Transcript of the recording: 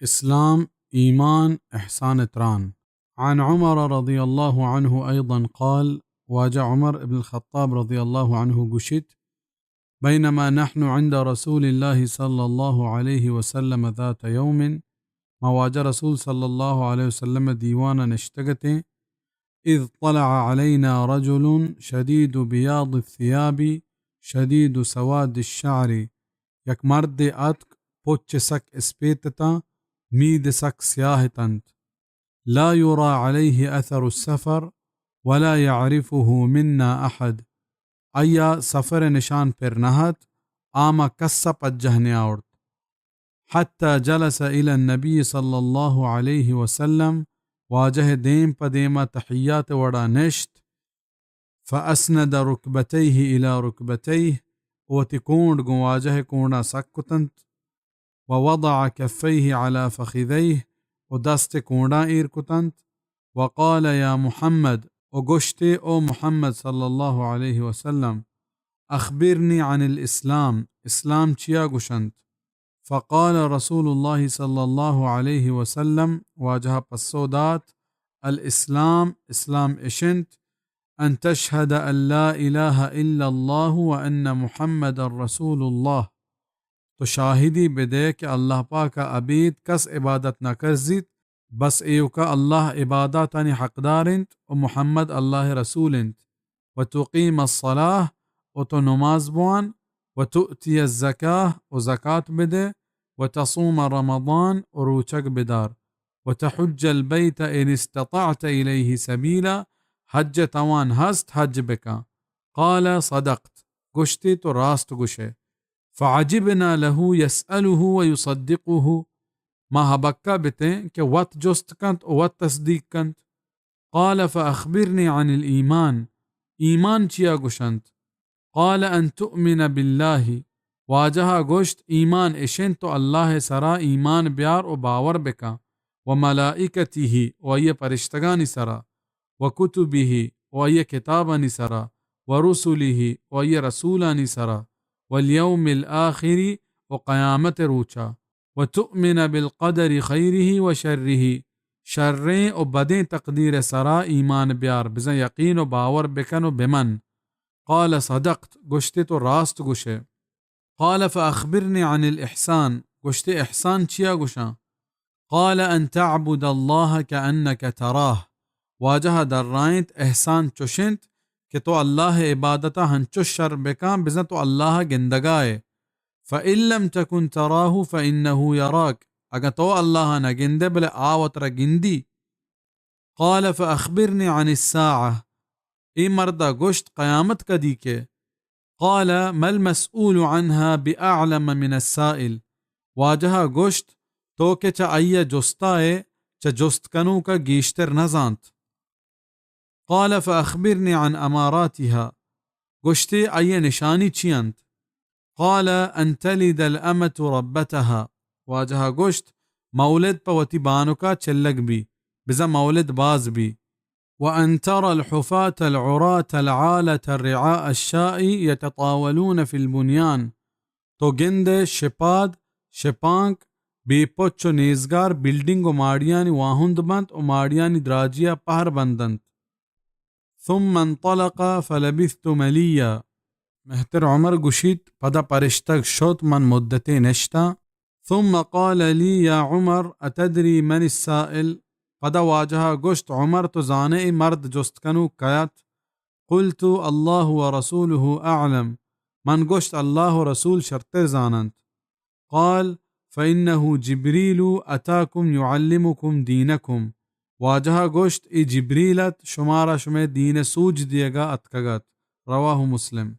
اسلام، ایمان، احسان تران۔ عن عمر رضی اللہ عنہ ایضا قال، واجہ عمر ابن الخطاب رضی اللہ عنہ گوشیت، بینما نحن عند رسول اللہ صلی اللہ علیہ وسلم ذات یوم، ما واجہ رسول صلی اللہ علیہ وسلم دیوان نشتگتیں، اذ طلع علینا رجل شدید بیاض الثیاب شدید سواد الشعر، یک مردے اتک، پچ سک اسپیت اتاں، مید سک سیاہ اتنت۔ لا یری علیہ اثر السفر ولا یعرفہ منا احد، آئیا سفر نشان پر نہ ات، آ ما کس ء پجہ نیاورت۔ حتی جلس الی النبی صلی اللہ علیہ وسلم، واجہ دیم پہ دیما تحیات وڑا نشت۔ فاسند رکبتیہ الی رکبتیہ، وتی کونڈ گوں واجہ کونڈاں سک کتنت۔ ووضع کفیہ علی فخذیہ، و دست کونڈاں ایر کتنت۔ وقال یا محمد، و گوشتے، او محمد صلی اللہ علیہ وسلم، اخبرنی عن الاسلام، اسلام چیا گوشنت؟ فقال رسول اللہ صلی اللہ علیہ وسلم، واجہ پسو دات، الاسلام، اسلام اشنت، ان تشهد ان لا اله الا الله وان محمدا رسول الله، تو شاہدی بدے کہ اللہ پاک ء ابید کس عبادت نہ کرزیت، بس ایوکا اللہ عباداتانی حقدار انت و محمد اللہ رسول انت۔ وتقیم الصلاة، و تو نماز بوان، وتؤتی الزکاة، و زکات بدے، وتصوم رمضان، و روچگ بدار، وتحج البیت ان استطعت الیہ سبیلا، حج توان ہست حج بکن۔ قال صدقت، گوشتی تو راست گوشے۔ فعجبنا له يسأله ويصدقه، ما ہبکہ بتیں کہ وت جست کنت و وت تصدیق کنت۔ قال فأخبرني عن الإيمان، ایمان چیا گوشنت؟ قال أن تؤمن بالله، واجہ ء گوشت، ایمان اشنت تو اللہ ء سرا ایمان بیار و باور بکن، وملائكته، و آئی ء پرشتگانی سرا، وكتبه، و آئی ء کتابانی سرا، ورسله، و آئی ء رسولانی سرا، واليوم الآخر، و قیامت ء روچا، وتؤمن بالقدر خيره وشره، شریں و بدیں تقدیر ء سرا ایمان بیار، بزاں یقین و باور بکن و بمن۔ قال صدقت، گوشتے تو راست گوشے۔ قال فأخبرني عن الإحسان، گوشتے احسان چیا گوشاں؟ قال أن تعبد الله كأنك تراه، واجہ ء درائینت، احسان چوش انت کہ تو اللہ ء عبادت ء ہنچوش شر بکاں بزاں تو اللہ ء گندگا ئے۔ فإن لم تكن تراه فإنه يراك، اگاں تو اللہ ء نہ گندے بلے آ وترا گندی۔ قال فأخبرني عن الساعة، اے مرد ء گوشت، قیامت کدی کے؟ قال ما المسؤول عنها بأعلم من السائل، واجہ ء گوشت، تو کہ چہ آئی ء جستا ئے، چہ جست کنوک ء گیشتر نہ زانت۔ قال فأخبرني عن أماراتها، گوشتے آئی ء نشانی چی انت؟ قال أن تلد الأمة ربتها، واجہ ء گوشت، مولد پہ وتی بانکا چلگ بی، بزاں مولد باز بی۔ وأن ترى الحفاة العراة العالة رعاء الشاء يتطاولون في البنيان، تو گندئے شپاد، شپانک، بے پچ و نیزگار بلڈنگ و ماڑیانی واہند بنت و ماڑیانی دراجیا پہر بندنت۔ ثم انطلق فلبثت مليا، مہتر عمر گوشیت، پدا پرشتگ شت، من مدتے نشتاں۔ ثم قال لي يا عمر أتدري من السائل؟ پدا واجہ ء گوشت، عمر، تو زانئے اے مرد جست کنوک کئے ات؟ قلت الله ورسوله أعلم، من گوشت، اللہ و رسول شرتر زاننت۔ قال فإنه جبريل أتاكم يعلمكم دينكم، واجہ ء گوشت، اے جبریل ات، شمارا شمئے دین ء سوج دیگا اتکگ ات۔ رواه مسلم۔